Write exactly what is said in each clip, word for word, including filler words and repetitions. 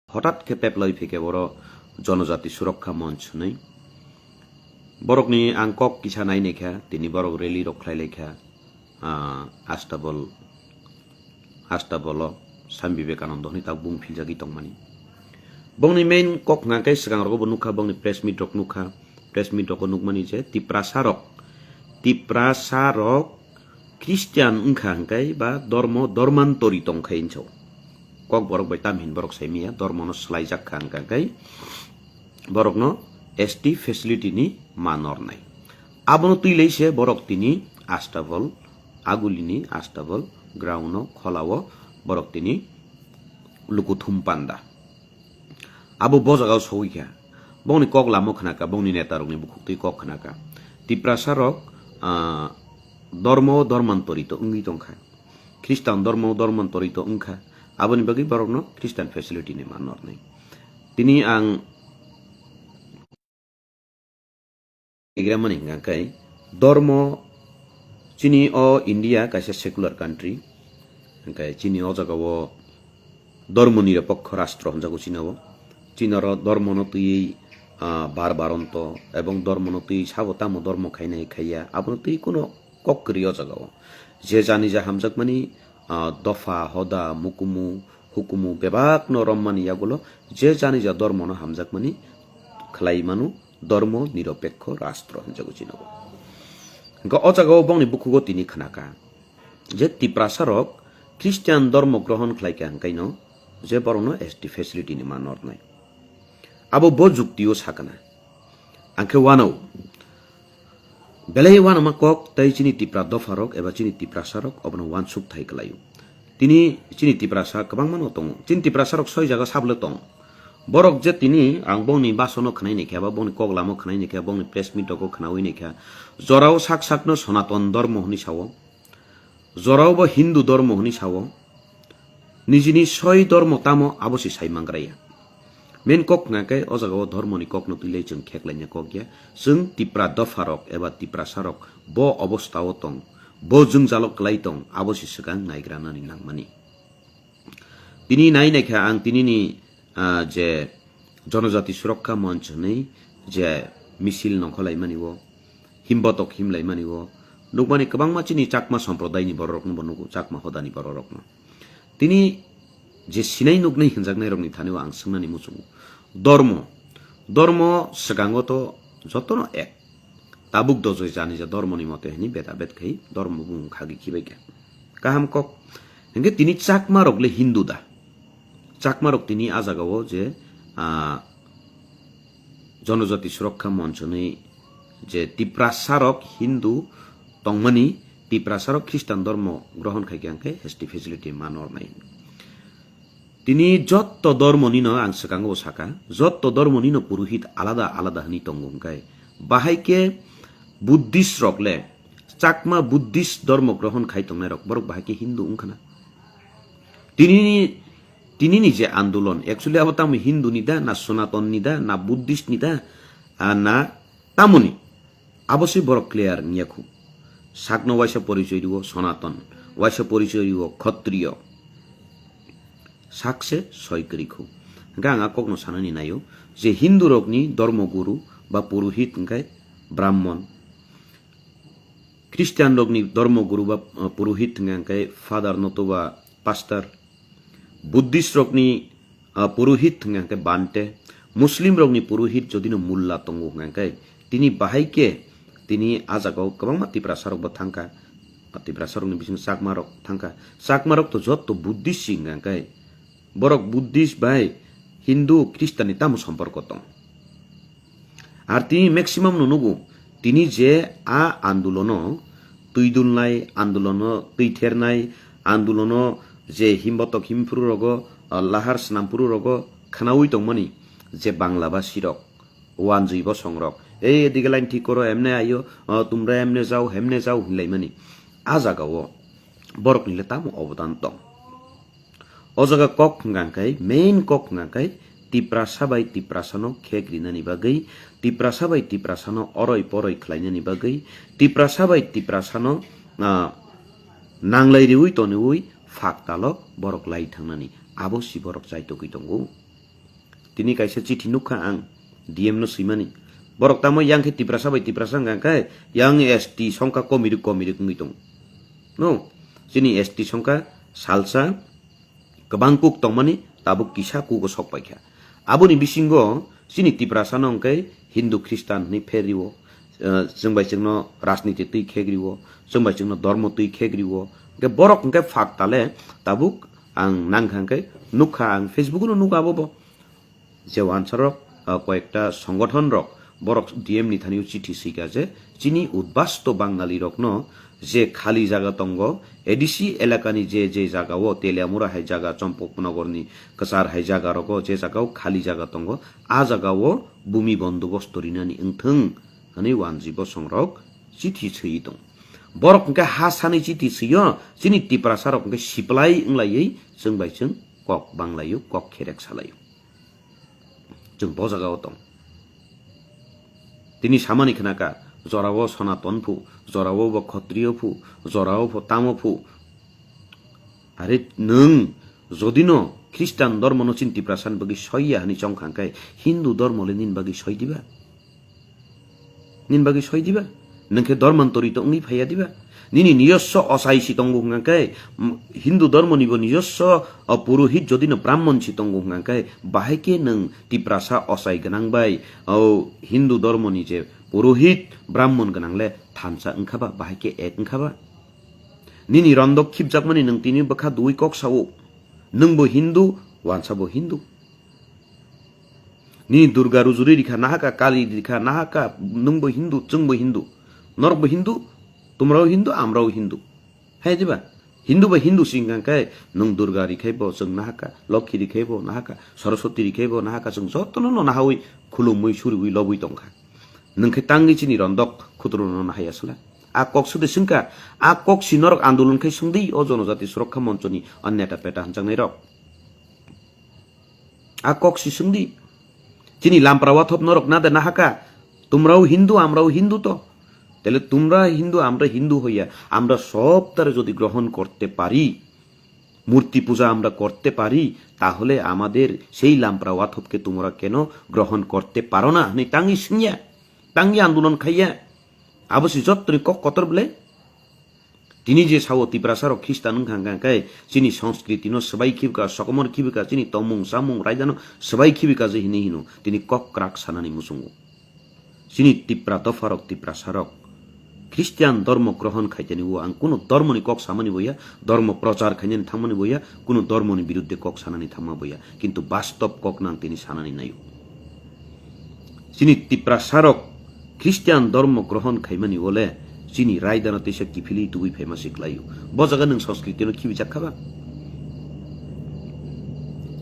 Hothat khe peplai phi khe boro Jonojati Surokha Monch hwnwi. Borokni ang kok kisa nai nai kha, tini borok rally rok khlai lai kha, ah, Astabol, Astabolo Swami Vivekananda hwnwi tak bung philjagwi tongmani. Bongni main kok hwnkha khe swkang rogo bo nukha, bongni press meet rok nukha, press meet rok nukmani je Tiprasa rok, Tiprasa rok Christian wngkha hwnkhe ba dormo dormantori tongkha hinwi sao. Kokborok bai tamhin borok saimanya, dormono swlaijak kha hwnkha hwnkhe borokno S T facility ni ma nornai. Abono twi lai se borok tini Astabol, Agulini Astabol ground o kholao borok tini lukuthum panda. Abo bo jagao sogwi kha. Bongni kok lamo khna kha, bongni neta rokni bukhuk twi kok khna kha. Tiprasa rok, ah, dormo dormantori to wngwi tongkha. Khristan dormo dormantori to wngkha. Aboni bagwi borokno Christian facility ni ma nornai. Tini ang Igramani hwnkha khe dormo, chini o India kaisa secular country, hwnkhe chini o jagao dormo nirapokho rastro hwnjago chini o. Chini oro dormono twiwi, ah, bar baronto ebong dormono twiwi sabo tamo dormo khainai khaiya, abono twiwi kuno kok kwrwi o jagao. Je jani ja hamjakmani, ah, dopha, hoda, mukumu, hukumu bebakno rommani yagulo je jani ja dormono hamjakmani khlai mano, dormo nirapekho rastro hinjago chini o. Hwnkhe o jagao bongni bukhugo tini khna kha je Tiprasa rok Christian dormo grohon khlai kha hwnkhaino je borokno S T facility ni ma nornai. Abo bo juktio sakana. Ang khe wanao. Belai wanama kok tei chini Tipra dopharok eba chini Tiprasarok obono wansuk thai kwlaio. Tini chini Tiprasa kwbangma no tongo. Chini Tiprasarok soi jaga sabole tong. Borok je tini ang bongni basono khwnai naikha ba bongni kok lamo khwnai naikha, bongni press meet rogo khwnaui naikha. Jorao sak sakno Sonaton Dormo hwnwi sao. Jorao bo Hindu dormo hwnwi sao, nijini soi dormo tamo abo se sai mangraya. Main kok hwnkha khe o jagao dormoni kokno twi lai chwng kheklaina kok ya. Chwng Tipra dopharok eba Tiprasarok bo obostao tong, bo jwngjalo kwlai tong, abo se swkang naigranani nangmani. Tini nai naikha ang tinini, ah, je Jonojati Surokha Monch hwnwi je misil nongkholaimani o, himbotok himlaimani o, nukmani kwbangma chini Chakma Somprodaini bororokno bo nugo, Chakma hodani bororokno. Tini je sinai nuknai hinjaknairokni thani o ang swngnani muchungo. Dormo, dormo swkango to jotono ek. Tabuk dojoi jani ja dormoni mote hini beda bet khai dormo bumung khagi khibai kha. Kaham kok. Hingke tini Chakma rok le Hindu da? Chakma rok tini a jaga o je, ah, Jonojati Surokha Monch hwnwi je Tiprasa rok Hindu tongmani, Tiprasa rok Khristan dormo grohon khai khe, ang khe S T facility ma nornai. Tini jotto dormonino ang swkango saka, jotto dormonino purohit alada alada hwnwi tongo hwnkhe, bahai khe Buddhist rok le, Chakma Buddhist dormo grohon khai tongnai rok, borok bahai khe Hindu wngkhana. Tinini, tinini je andolon, actually abo tamo Hindu ni da, na Sonaton ni da, na Buddhist ni da, ah, na tamoni? Abo se borok clear wngya khu. Sakno waisa porichoi rio Sonaton, waisa porichoi rio Khotriyo. Sak se soi kwrwi khu. Hwnkhe ang a kokno sanani naio je Hindu rokni dormo guru ba purohit hwnkhe Brahmon. Christian rokni dormo guru ba, uh, purohit hwnkhe father notoba pastor. Buddhist rokni, ah, purohit hwnkha khe Bante, Muslim rokni purohit jodino Mulla tongo hwnkha khe, tini bahai khe tini a jagao kwbangma Tiprasa rok bo thangkha, ah, Tiprasa rokni bisingo Chakma rok thangkha. Chakma rok to jotto Buddhist si hwnkha khe, borok Buddhist bai Hindu, Christian ni tamo somporko tong? Ar tini maximum no nugo, tini je a andolono twi dulnai, andolono twi thernai, andolono je himbotok himphuru rogo, ah, lahar snamphuru rogo khwnaui tongmani je Bangla basi rok, wanjwi bosong rok, "Ei, edige line thik koro, emne ayo, ah, tumra emne jao, hemne jao," hinlaimani. A jagao borokni le tamo obodan tong? O jaga kok hwnkha khe, main kok hwnkha khe, Tiprasa bai Tiprasano khek rinani bagwi, Tiprasa bai Tiprasano oroi poroi khlainani bagwi, Tiprasa bai Tiprasano, ah, nanglai riui toniui phak talok borok lai thangnani, abo si borok chaitogwi tongo. Tini kaisa chithi nukha ang D M no swimani. Borok tamo yang khe Tiprasa bai Tiprasa wngkha khe yang S T songkha komirik komirik wngwi tongo. No, chini S T songkha salsa kwbang kuk tongmani tabuk kisa kugo sok paikha. Aboni bisingo chini Tiprasa no hwnkhe Hindu Khristan hwnwi pherio, eh, chwng bai chwngno rajniti twi khegrio, chwng bai chwngno dormo twi khegrio. Hwnkhe borok hwnkhe phaktale tabuk ang nangkha hwnkhe nukha ang Facebook no nukha abo bo. Je wansarok, ah, koyekta songothon rok borok D M ni thani chithi swika je chini udbasto Bangali rokno je khali jaga tongo, A D C elakani je je jagao Teliamura hai jaga, Chompoknogorni kwchar hai jaga rogo je jagao khali jaga tongo, a jagao bumi bondobosto rinani wngthwng hwnwi wanji bosongrok chithi swiwi tongo. Borok hwnkhe ha sani chithi swio, chini Tiprasa rok hwnkhe siplai wnglaiwi chwng bai chwng kok banglaio, kok kherek salaio. Chwng bo jagao tong. Tini samani khnaka, jorao Sonaton phu, jorao bo Khotriyo phu, jorao pho tamo phu. Are nwng jodino Khristan dormono chini Tiprasani bagwi soiya hwnwi chongkha hwnkhe Hindu dormo le nini bagwi soi diba? Nini bagwi soi diba? Nwng khe dormantari to wngwi phaiya diba? Nini nijosso osai si tongo hwnka khe, mm, Hindu dormoni bo nijosso, o, purohit jodi no brahmon si tongo hwnka khe, bahai khe nwng Tiprasa osai gwnang bai, o, Hindu dormoni je purohit brahmon gwnang le thansa wngkha ba, bahai khe ek wngkha ba? Nini rondok khipjakmani nwng tini bwkha dui kok sao. Nwng bo Hindu, wansa bo Hindu. Nini Durga rujuri rikha nahaka, Kali rikha nahaka, nwng bo Hindu, chwng bo Hindu. Norok bo Hindu, tumrao Hindu, amrao Hindu. Hai diba? Hindu bai Hindu singkang khe nwng Durga rikhai bo chwng nahaka, Lokhi rikhai bo nahaka, Saraswati rikhai bo nahaka, chwng jotono no nahawi khulumwi suriwi lobwi tongkha. Nwng khe tangwi chini rondok khuturo no nahai aswla. A kok sudi swngkha, a kok si norok andolon khai swngdi o Jonojati Surokha Monchoni o neta peta hwnjaknai rok. A kok si swngdi. Chini lampra wathop norok na de nahaka. Tumrao Hindu, amrao Hindu to. Tele tumra Hindu, amra Hindu hoiya. Amra sob tare jodi grohon korte pari, murti puja amra korte pari, tahole amader sei lampra wathop ke tumra keno grohon korte paro na? Hwnwi tangi swngya, tangi andolon khaiya. Abo si jottoni kok kotor bwle. Tini je sao Tiprasa rok Khristan wngkha hwnka khe chini sonskriti no swbai khibika, sokomor khibika, chini tongmung chamung raida no swbai khibika je hinwi hino, tini kok krak sanani muchungo. Chini Tipra dopha rok, Tiprasa rok Khristian dormo grohon khaitani o ang kuno dormoni kok samani boya, dormo prochar khainani thangmani boya, kuno dormoni birudde kok sanani thangma boya, kintu bastob kok nang tini sanani naio. Chini Tiprasa rok Khristian dormo grohon khaimani ole chini raidano teisa kiphilwi tubui phaima se klaio. Bo jaga nwng sonskriti no khibijak kha ba?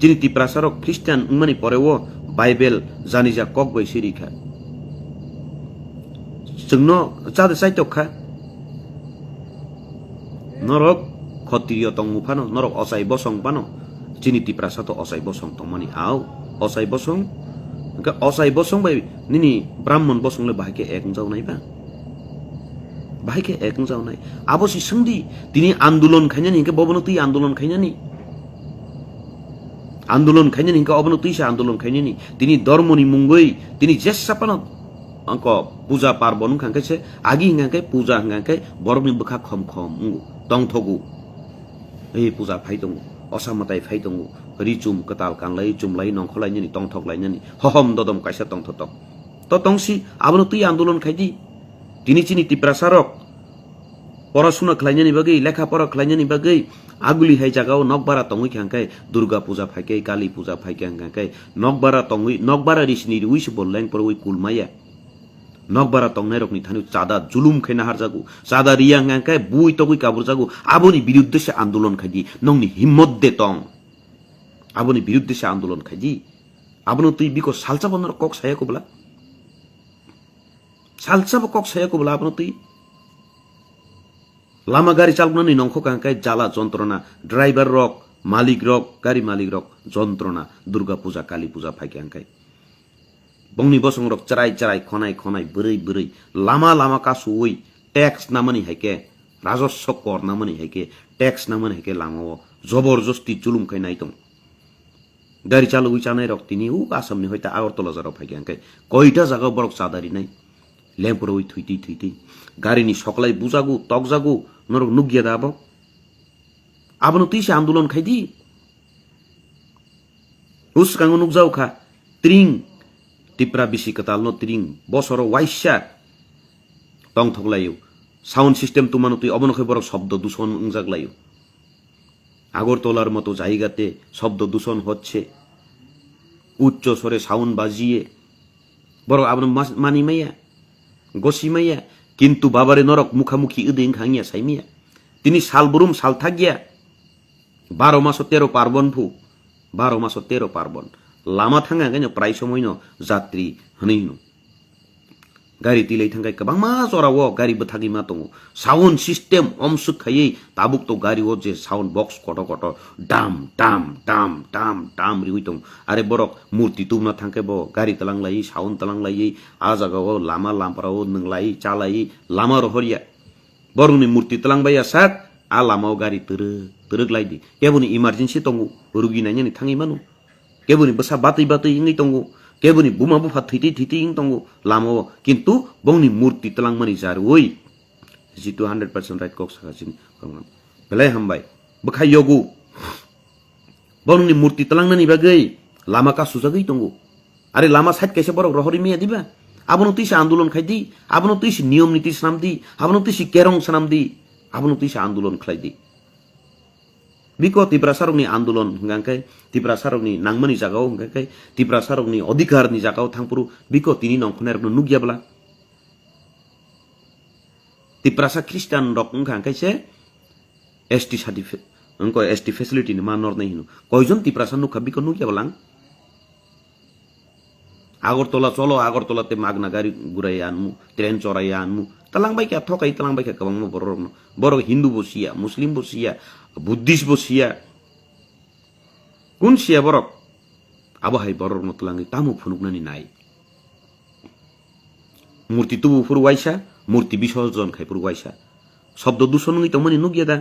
Chini Tiprasa rok Khristian wngmani pore o Bible janija kok bai se rikha. Chwngno chade chaitok kha. Norok khotriyo tongo phano, norok ochai bosong phano, chini Tiprasa to ochai bosong tongmani. Au, ochai bosong, hwnkhe ochai bosong bai nini brahmon bosong le bahai khe ek wngjago nai ba? Bahai khe ek wngjago nai. Abo si swngdi, tini andolon khainani hwnkhe bobono twi andolon khainani. Andolon khainani hwnkhe obono twisa andolon khainani. Tini dormoni mungwi, tini jesa phano angko puja parbon wngkha khe se, agi hwnkha khe puja hwnkha khe borokni bwkha khom khom wngo, tongthogo. Ei puja phai tongo, osa mwtai phai tongo, ri chum kwtal kanlai, chumlai, nongkholai nini, tongthok lai nini, hohom dodom kaisa tongthotok. To tongsi, abono twi andolon khai di. Tini chini Tiprasa rok porasuna khlainani bagwi, lekha pora khlainani bagwi, aguli hai jagao nokbara tongwi kha hwnkhe, Durga puja phaikhe, Kali puja phaikhe hwnkhe, nokbara tongwi, nokbara risini riwi se bo leng porwi kulmaya. Nokbara tongnairokni thani chada julum khe naharjago, chada riya hwnkhe bui togwi kaburjago, aboni birudde se andolon khaidi, nongni himmot de tong? Aboni birudde se andolon khaidi. Abono twi biko salsa bo norok kok saya kubla? Salsa bo kok saya kubla abono twi? Lama gari chaloknani nongkho kha hwnkhe jala jontrona, driver rok, malik rok, gari malik rok jontrona, Durga puja, Kali puja phaikha hwnkhe. Bongni bosong rok chwrai chwrai, khonai khonai, bwrwi bwrwi, lama lama kasuwi tax namani hai khe, rajoswo kor namani hai khe, tax namani hai khe lamao joborjosti chulum khai nai tong. Gari chalogwi chanai rok tini u Assam ni hoita Agartala jora phai khe, hwnkhe koita jaga borok chadarinai, lemp rwi thwitwi thwitwi, gari ni soklai bujago tokjago, norok nukya da abo? Abono twi se andolon khai di. Uskango nukjao kha, tring, Tipra bisi kwtal no tring, bosoro waisa tongthok laio. Sound system tuma no twi obono khe borok shobdo duson wngjak laio. আগরতলার মতো জায়গাতে শব্দ দূষণ হচ্ছে, উচ্চ স্বরে সাউন্ড বাজিয়ে, borok abono mas-, mani maya, gosi maya, kintu babare norok mukhamukhi wdwi wngkha wngya sai maya. Tini sal brum sal thakya, baro maso tero parbon phu, baro maso tero parbon. Lama thangya khe no prai somoi no jatri hwnwi hino. Gari tilai thangkhai kwbangma jorao gari bwthagwi ma tongo. Sound system omswk khaiwi tabuk to gari o je sound box kotor kotor dam dam dam dam dam riwi tongo. Are borok murti tubna thangkhe bo gari twlang laiwi, sound twlang laiwi, a jagao lama lampra o nwnglai chalai lama rohorya. Borokni murti twlang bai ya sak, a lama o gari twrwk twrwk lai di. Keboni emergency tongo, rugi nainani thangwi mano. Keboni bwsa batwi batwi wngwi tongo, keboni buma bupha thwitwi thwitwi wng tongo lama o, kintu bongni murti twlangmani jarwi. Jitu hundred percent right kok saka chini. Belai hambai. Bwkhai yogo. Borokni murti twlangnani bagwi lama kasujagwi tongo. Are lama side kaisa borok rohorwi maya diba? Abono twi se andolon khai di, abono twi se niyom niti swnam di, abono twi se kerong swnam di, abono twi se andolon khlai di. Biko Tiprasarokni andolon hwnkha khe, Tiprasarokni nangmani jagao hwnkha khe, Tiprasarokni odhikarni jagao thangphuru biko tini nongkhornairokno nukya bwla? Tiprasa Christian rok wngkha khe se S T certificate, wngkha S T facility ni ma nornai hino. Koijon Tiprasa nukha biko nukya bwla ang? Agartala cholo, Agartala te magna gari gurai anmu, train chorai anmu. Talang bai kha thokai, talang bai kha kwbangma borok rokno. Borok Hindu bo siya, Muslim bo siya, Buddhist bo siya. Kun siya borok? Abo hai borok rokno twlangwi tamo phunuknani nai? Murti tubu phuru waisa, murti bisorjon khai phuru waisa. Shobdo dushon wngwi tongmani nukya da?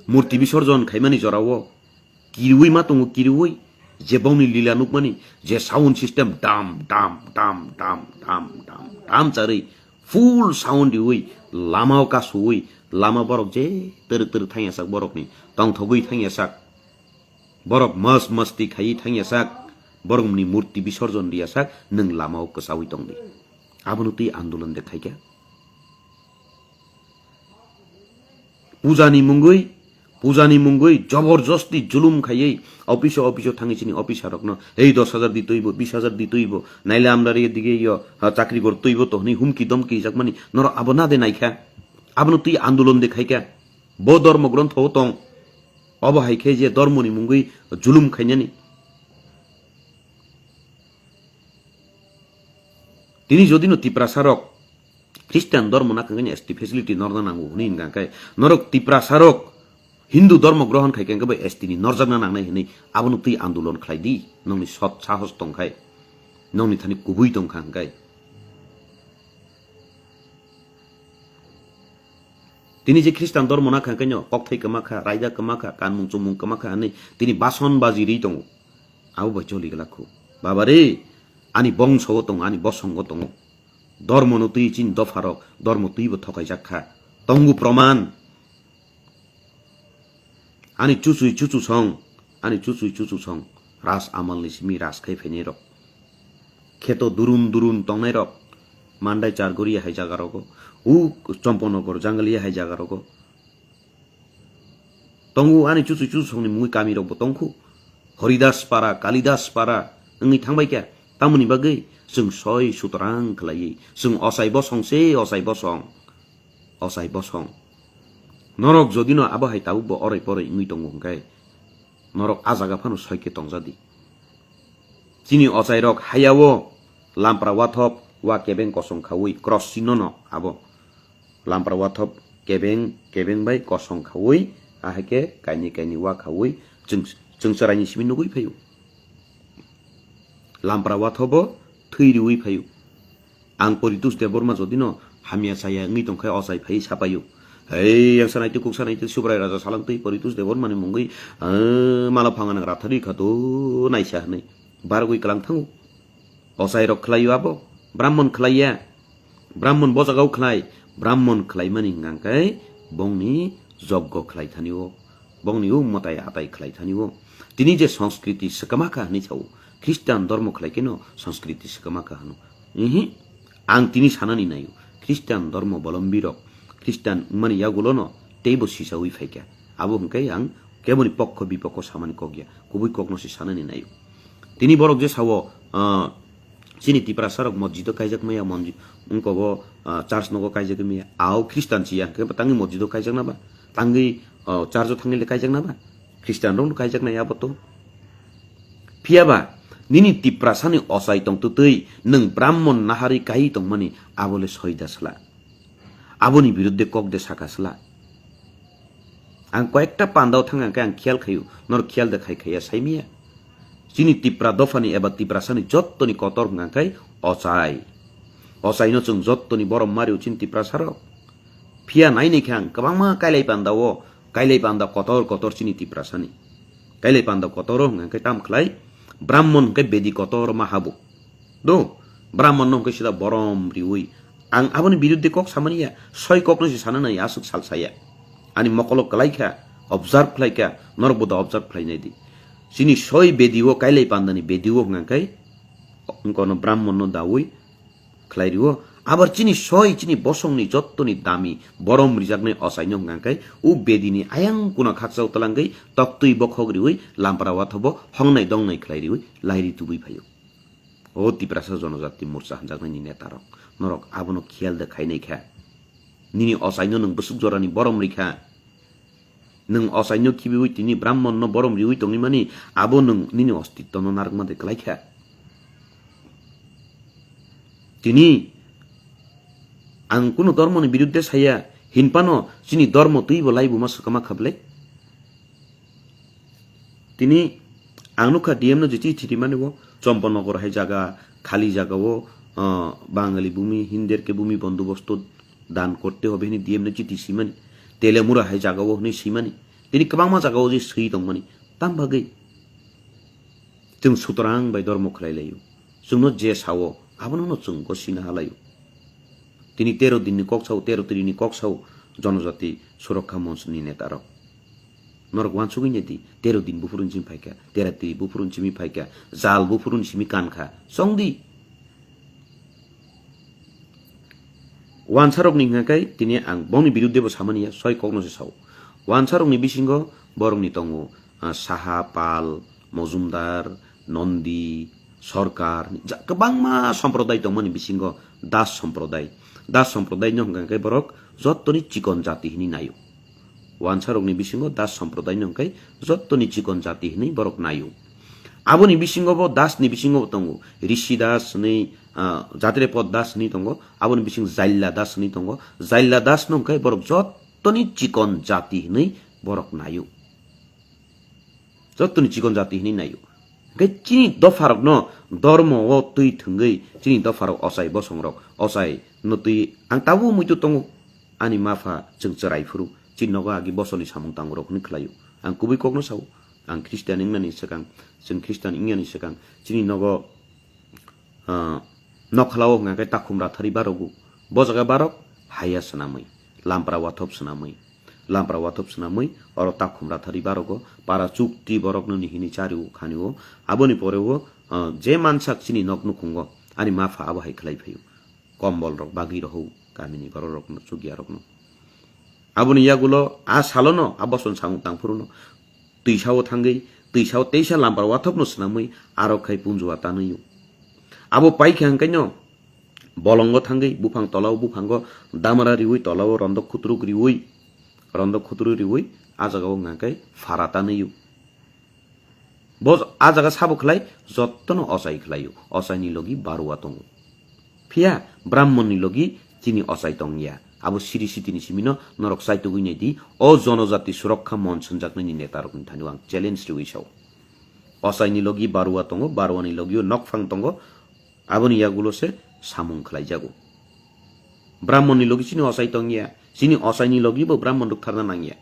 Murti bisorjon khaimani jorao kiriwi ma tongo, kiriwi je bongni lila nukmani, je sound system dam dam dam dam dam dam dam charwi full sound riwi lamao kasuwi lama borok je twrwk twrwk thangya sak borokni tongthogwi thangya sak. Borok mas masti khaiwi thangya sak, borokni murti bisorjon riya sak, nwng lamao kwchawi tongdi. Abono twi andolon de khaikha. Pujani mungwi, pujani mungwi joborjosti julum khaiwi office o, office o thangwi chini officer rokno, "Ei dos hajar di twibo, bis hajar di twibo, naile amrari edige yo, ha, chakri gor twibo," to hwnwi humki domki jakmani norok abo na de naikha? Abono twi andolon de khaikha. Bo dhormo grontho o tong. Obo hai khe je dhormoni mungwi julum khainani. Tini jodi no Tiprasa rok Christian dhormo na kangkhe S T facility norna nango hwnwi hwnkha khe norok Tiprasa rok Hindu dhormo grohon khai khe bo S T ni norjakna nangnai hwnwi abono twi andolon khlai di, nongni sot sahos tong khai, nongni thani kubui tong kha hwnkhe. Tini je Christian dhormo na kha khe no kokthai kwma kha, raida kwma kha, kanmung chumung kwma kha hwnwi tini bason baji ri tongo. Abo bai choli glak khu. Baba re, ani bongso o tongo, ani bosongo tongo. Dhormo no twi chini dopha rok, dhormo twi bo thokai jak kha. Tongo proman. Ani chuchwi chuchu song, ani chuchwi chuchu song, ras amal ni simi ras khai phainai rok. Kheto durun durun tongnai rok, Mandai Chargori hai jaga rogo, u Chomponogor Jangali hai jaga rogo. Tongo ani chuchwi chuchu song ni mungwi kami rok bo tongkhu. Horidas Para, Kalidas Para, wngwi thangbai kha. Tamoni bagwi chwng soi sutrang khlaiwi, chwng ochai bosong se ochai bosong. Ochai bosong. Norok jodi no abo hai tabuk bo orai porai wngwi tongo hwnkhe, norok a jaga phano soi khe tongjadi. Chini ochai rok haya o lampra wathop wa kebeng kosong khaui cross chino no abo. Lampra wathop kebeng, kebeng bai kosong khaui, ahai khe kaini kaini wa khaui chwng, chwng chwraini simi nugui phaio. Lampra wathobo thwi riwi phaio. Ang Poritus Debbarma jodino hamya chaya wngwi tongkhe ochai phaiwi sapaio. Hei, yang sanai twi, kuk sanai twi, Subrai Raja Salangtwi, Poritus Debbarmani mungwi, ah, mala phangana rathari kha to naisa hwnwi. Bargwi klang thango. Ochai rok khlai abo. Brahmon khlai ya. Brahmon bo jagao khlai. Brahmon khlaimani hwnkha khe bongni joggo khlai thani o. Bongni o mwtai atai khlai thani o. Tini je Sanskriti swkama kha hwnwi sao. Khristan dormo khlai kheno Sanskriti swkama kha hwno. Ihi. Ang tini sanani naio, Khristan dormo bolombi rok, Khristan wngmani yagulono teibo sisaui phaikha. Abo hwnkhe ang keboni pokho bipokho samani kok ya, kubui kokno se sanani naio. Tini borok je sao, ah, chini Tiprasa rok mosjido kaijak maya, monji-, wngkobo, ah, church nogo kaijak maya, ao Khristan si ya, hwnkhe tangwi mosjido kaijak na ba, tangwi, ah, church o thangwi le kaijak na ba, Khristan rok no kaijak nai abo to. Phiya ba, nini Tiprasani ochai tong twtwi nwng Brahmon naharwi kaiwi tongmani abo le soi da sla. Aboni birudde kok de saka sla. Ang koyekta pandao thang hwnkhe ang khiyal khaio, nor khiyal de khai khaiya saimiya. Chini Tipra dophani eba Tiprasani jottoni kotor hwnkha khe ochai. Ochaino chwng jottoni borom mario chini Tiprasarok. Phiya nainai khe ang kwbangma kailai pandao, kailai panda kotor kotor chini Tiprasani. Kailai panda kotoro hwnkha khe tam khlai, Brahmon hwnkhe bedi kotor ma habo. Do, Brahmon no hwnkhe sida borom riui. Ang aboni birudde kok samani ya, soi kokno se sana nai aswk sal saya. Ani mokolo kwlai kha, observe khlai kha, norok bo da observe khlai nai di. Chini soi bedi o kailai pandani bedi o hwnkha khe, wngkono Brahmon no daui, khlai rio. Abar chini soi, chini bosongni jottoni dami borom rijaknai ochaino hwnkha khe, u bedini ayang kuna khakchao twlangwi toktwi bokhok riui lampra wathobo hongnai dongnai khlai riui lairi tubui phaio. O Tiprasa Jonojati Morcha hanjaknaini netarok, norok abono khiyal de khainai kha. Nini ochaino nwng bwswk jorani borom rikha. Nwng ochaino khibiui tini Brahmonno borom riui tongwi mani, abo nwng nini ostittono narwkma de kwlai kha. Tini ang kunu dormoni birudde saya, hinphano chini dormo twibo laibuma swkama kha bwle? Tini ang nukha D M no je chithi rimani bo, Chomponogor hai jaga, khali jaga o, ah, Bangali bhumi, Hinderke bhumi bondobosto dan korte hobe hwnwi D M no chithi simani, Telemura hai jaga o hwnwi simani, tini kwbangma jaga o je swi tongmani, tam bagwi chwng sutrang bai dormo khlai laio, chwngno je sao, abono no chwng gosina halaio. Tini tero din ni kok sao, tero tiri ni kok sao, Jonojati Surokha Monch ni neta rok. Norok wansugwi nai di, tero din buphuru ni simi phaikha, tero tiri buphuru ni simi phaikha, jal buphuru ni simi kankha, chong di. Wansarokni hwnka khe tini ang bongni birudde bo samani ya, soi kokno se sao. Wansarokni bisingo borokni tongo, ah, Saha, Pal, Mojumdar, Nondi, Sorkar, ja-, kwbangma somprodai tongmani bisingo Das somprodai. Das somprodai no hwnka khe borok jottoni chikon jati hwnwi naio. Wansarokni bisingo Das somprodai no hwnkhai jottoni chikon jati hwnwi borok naio. Aboni bisingo bo Das ni bisingo bo tongo. Rishi Das hwnwi, ah, Jatrepod Das hwnwi tongo. Aboni bising Jailla Das hwnwi tongo. Jailla Das no hwnkhai borok jottoni chikon jati hwnwi borok naio. Jottoni chikon jati hwnwi naio. Hwnkhe chini dopharokno dormo o twi thwngwi chini dopharok ochai bosongrok ochai no twi ang tabuk muitu tongo. Ani mapha chwng chwrai phuru chini nogo agi bosoni samung tangurok hwnwi khlaio. Ang kubui kokno sao. Ang Christian wngnani swkang, chwng Christian wngnani swkang chini nogo ah, nokhlao hwnka khe takhum rathari barogo. Bo jaga barok haya swnamwi, lampra wathop swnamwi, lampra wathop swnamwi, oro takhum rathari barogo, para chukti borokno nihini chario khanio. Aboni poreo, ah, je mansak chini nok nukhungo, ani mapha abo hai khlai phaio. Kombol rok bagwi rohou, kamini borok rokno, chukya rokno. Aboni yagulo a salono, a boson samung tangphuru no twisao thangwi, twisao teisa lampar wathokno swnamwi, aro khai punjua tanwio. Abo paikha hwnkhaino bolongo thangwi, buphang tolao, buphango damra riwi, tolao rondok khutruk riwi, rondok khutruk riwi, a jagao hwnkha khe phara tanwio. Bo a jaga sabo khlai, jottono ochai khlaio, ochaini logi barua tongo. Phiya Brahmonni logi chini ochai tongya. Abo siri sitini simino norok chaitugwi naidi, o Jonojati Surokha Monch hwnjaknaini netarokni thani ang challenge riwi sao. Ochaini logi barua tongo, baruani logio nokphang tongo, aboni yagulo se samung khlaijago. Brahmonni logi chini ochai tongya, Chini ochaini logi bo Brahman rwktharna nangya.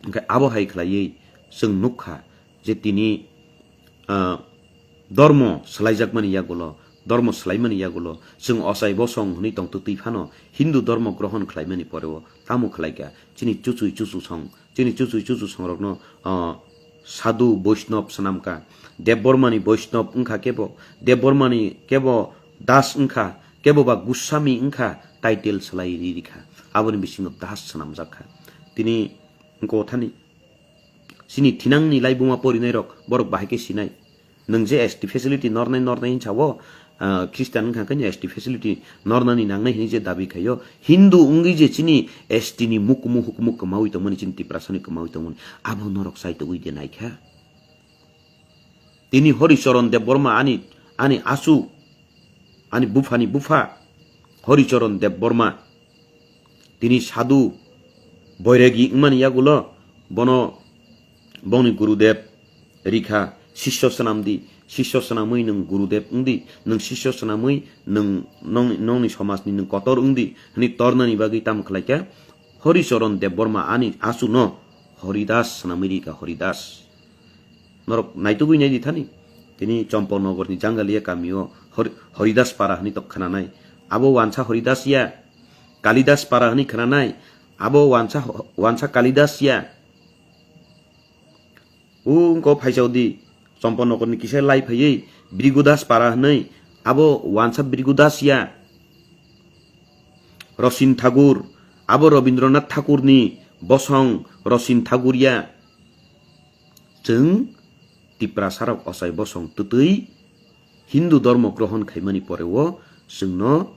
Hwnkhe abo hai khlaiwi chwng nukha je tini, ah, dormo swlaijakmani yagulo, dormo swlaimani yagulo chwng ochai bosong hwnwi tongtwtwi phano Hindu dormo grohon khlaimani poreo tamo khlaikha? Chini chuchwi chuchu song, chini chuchwi chuchu songrokno, ah, sadhu Vaishnav swnamkha. Debbarmani Vaishnav wngkha kebo, Debbarmani kebo Das wngkha, kebo ba Goswami wngkha, title swlai ri rikha. Aboni bisingo Das swnamjak kha. Tini wngkha thani chini thinangni laibuma porinairok borok bahai khe sinai. Nwng je S T facility nornai nornai hinsa o, ah, Christian wngkha khe S T facility nornani nangnai hinwi je dabi khaio, Hindu wngwi je chini S T ni mukumu hukumu kwmawi tongmani, chini Tiprasani kwmawi tongmani, abo norok chai togwi de naikha. Tini Horicharan Debbarma ani, ani achu, ani buphani bupha Horicharan Debbarma. Tini sadhu boiragi wngmani yagulo bono bongni Gurudev rikha, sisyo swnamdi, sisyo swnamwi nwng Gurudev wngdi, nwng sisyo swnamwi nwng nong-, nongni somajni nwng kotor wngdi hwnwi tornani bagwi tamo khlaikha? Horicharan Debbarma ani achuno Horidas swnamwi rikha, Horidas. Norok naitugwi naidi thani. Tini Champaknagarni Jangalia kamio Hor-, Horidas para hwnwi tok khnanai. Abo wansa Horidas ya. Kalidas para hwnwi khnanai. Abo wansa, wansa Kalidas ya. Ungko phaisaudi Champaknagarni kisa lai phaiwi Bhrigu Das para hwnwi. Abo wansa Bhrigu Das ya. Roshin Thakur. Abo Rabindranath Thakurni bosong Roshin Thakur ya. Chwng Tiprasarok ochai bosong twtwi Hindu dormo grohon khaimani poreo chwngno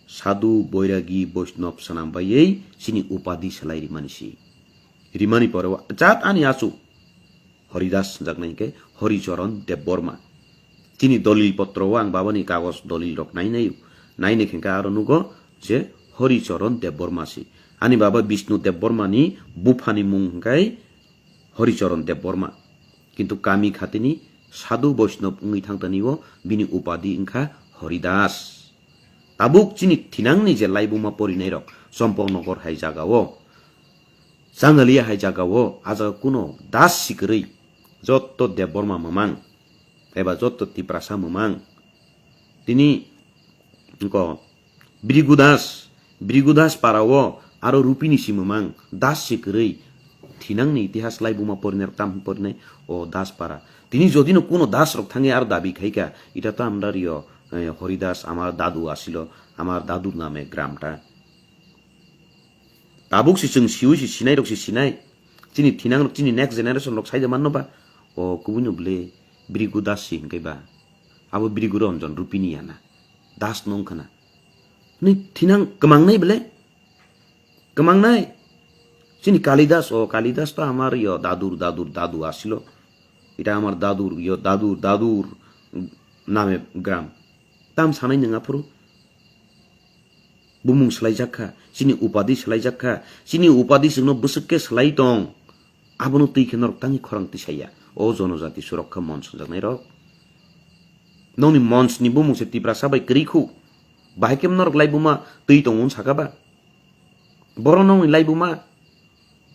sadhu, boiragi, Vaishnav swnam baiwi chini upadi swlai rimani si. Rimani poreo jat ani achu Horidas swnjaknai hinkhe Horicharan Debbarma. Chini dolil potro o ang babani kagoj dolil rok nainai, nainai hinkhe aro nugo je Horicharan Debbarma si. Ani baba Bishnu Debbarmani buphani mung hinkhe Horicharan Debbarma. Kintu kami khatini sadhu Vaishnav wngwi thangtani o bini upadi wngkha Horidas. Tabuk chini thinangni je laibuma porinairok Champaknagar hai jagao, Jangalia hai jagao, a jaga kuno Das si kwrwi, jotto Debbarma mwmang, eba jotto Tiprasa mwmang. Tini wngko Bhrigu Das, Bhrigu Das para o aro Rupini si mwmang, Das si kwrwi, thinangni itihas laibuma porinai rok tam porinai o Das para. Tini jodi no kuno Das rok thangwi aro dabi khaikha, ita to amra rio, eh, Horidas amar dadu asilo, amar dadur name gramta. Tabuk si chwng siwi si sinai rok si sinai. Chini thinang rok, chini next generation rok saida manno ba. O kubui no bwle Bhrigu Das si hinkhe ba. Abo Bhrigu Ranjan Rupini yana. Das no wngkhana. Ni thinang kwmangnai bwle? Kwmangnai. Chini Kalidas, o Kalidas to amar yo dadur, dadur, dadu asilo. Ita amar dadur, yo dadur, dadur name gram. Tam sanai nwng aphuru. Bumung swlaijak kha, chini upadi swlaijak kha, chini upadi chwngno bwswk khe swlai tong. Abono twi khe norok tangwi khorang tisaya. O Jonojati Surokha Monch swnjaknai rok. Nokni monch ni bumung se Tiprasa bai kwrwi khu. Bahai khe norok laibuma twi tongo wng saka ba? Boro nokni laibuma.